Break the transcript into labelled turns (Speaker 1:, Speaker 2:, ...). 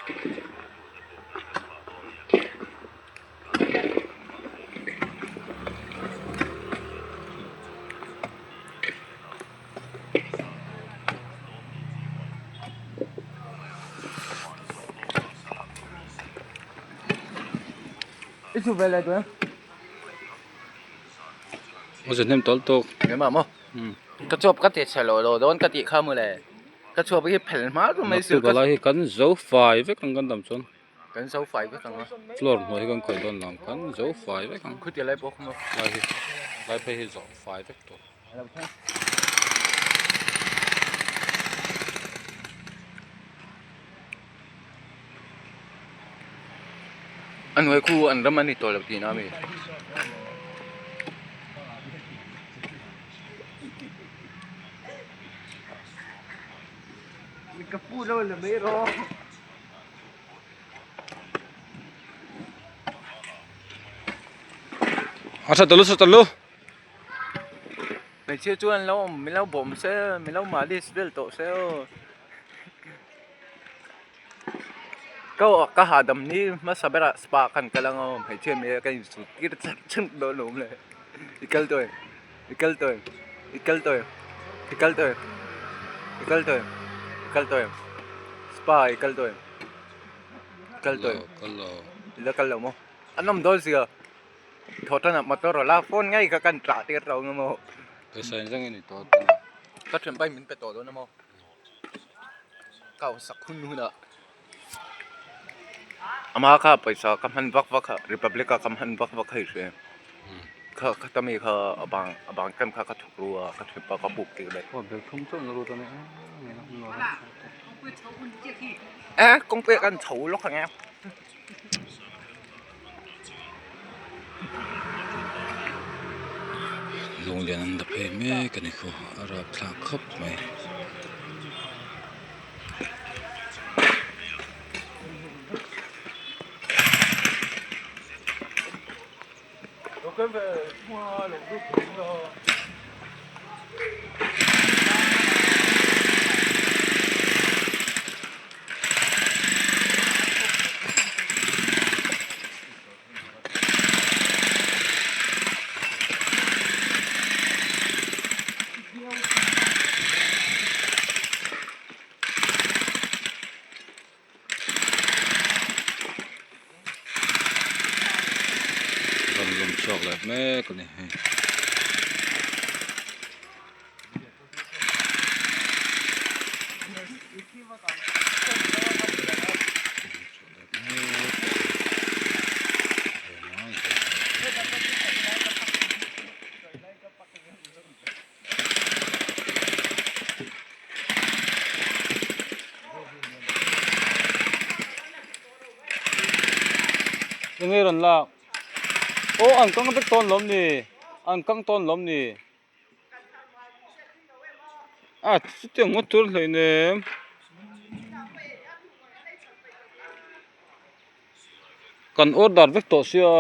Speaker 1: I chu ve le tuan.
Speaker 2: A zahnem tawlh tawk.
Speaker 1: Engmah maw? Ka chuap ka ti chhe lo lo dawn ka tih kha mawle. Ka chuap hi phel hma chu mai
Speaker 2: sil. Naktuk lai hi kan zo fai vek ang kan dam chuan.
Speaker 1: Kan zo fai vek ang a.
Speaker 2: Floor hnuai hi kan khawih dawn lo ang kan zo fai vek ang.
Speaker 1: Khuti lai pawh kha maw?
Speaker 2: Lai hi lai phei hi zo fai vek tawh.
Speaker 1: A hnuai khu an ram a ni tawh lo tihna a mi.
Speaker 2: A tha tawlh tha tawlh.
Speaker 1: Hmeichhia chuan an lo awm min lo bawm se min lo malis vel tawh se aw. Ka ka hahdam ni hmasa berah spa khan kal ang aw hmeichhia hmel ka insut tir chak chak dawn a awm le i kal tawh em i kal tawh em i kal tawh em i kal tawh em i kal tawh em i kal tawh em spa i kal tawh em kal tawh em i la kal lo maw an awm dawn sia thaw tan ah motor a la phone ngei kha kan tah tir tawh ang emaw
Speaker 2: pawisa engzah nge ni tawh
Speaker 1: ka thianpa in min pe tawh dawn emaw. Kau sak hun hunah ama kha pawisa ka hman vak vak a republic a ka hman vak vak hei hria kha kha ta mi kha a bang a bang tlem kha ka thuk ru a ka thip a ka buk tir daih e kawngpui ah khan chho lawk ang e.
Speaker 2: Lung lian an la phei mek a ni khaw a rapthlak khawp mai. Rawn lawm chhuak leh mek a ni hei. Enge rawn lak aw an kang vek tawn lawm ni an kang tawn lawm ni a chutiang ngawt tur hleinem. Kan order vek tawh sia.